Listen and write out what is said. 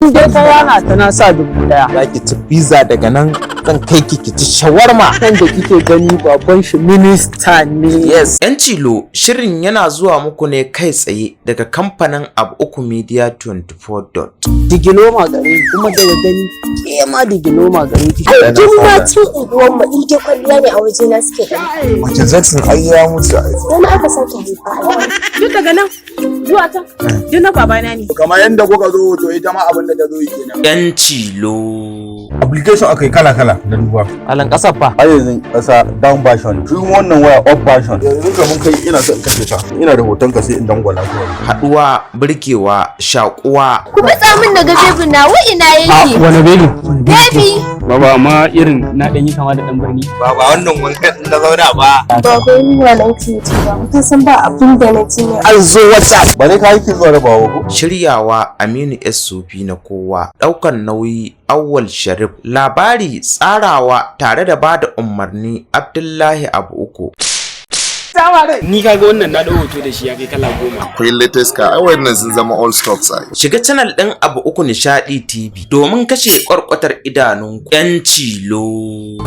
In dai ka yana ta, na sa 1000. Za ki ci pizza, daga nan zan kai ki ki ci shawarma. Kan da kike gani, baban shi minista ne. Yes. 'Yan Cilo, shirin yana zuwa muku ne kai tsaye daga kamfanin Abu Uku Media 24 dot. Digiloma gare ni, kuma daga gani ke ma digiloma gare ki. Ai duk matan unguwar mu, in dai kwalliya ne, a waje na suke ɗauka. Michael Jackson ai ya mutu ai. Wani aka sake haifa a yau. Duk daga nan zuwa can, duk na babana ne. Kamar yadda kuka zo, to ita ma abin da ta zo yi kenan. 'Yan Cilo. Application akai kala kala na duba. Alan kasar fa. Har yanzu kasa down version, shi wannan waya up version. Yanzu kamun kai ina son in kashe ta, ina da hoton ka, sai in dangwala kawai. Haɗuwa, birkewa, shaƙuwa. Ku matsa min daga baby na, wa ina yake? Wani baby? Baby! Baba, amma irin na ɗan yi kama da ɗan birni. Ba ba wannan wankan na zauna ba. Ba ko yunwa na ke ji ba. Ka san ba abin da na ci ne. An zo wata. Ba dai ka yi zuwa rabawa ko? Shiryawa Aminu S. Sufi na kowa, ɗaukan nauyi Awwal Sharif, labari, tsarawa tare da bada umarni Abdullahi Abu Uku. Ni kaga wannan, na ɗau hoto da shi ya kai kala 10. Akwai latest ka ai, wannan sun zama all stocks ai. Shiga channel ɗin Abu Uku Nishaɗi TV domin kashe ƙwarƙwatar idanunku. 'Yan Cilo.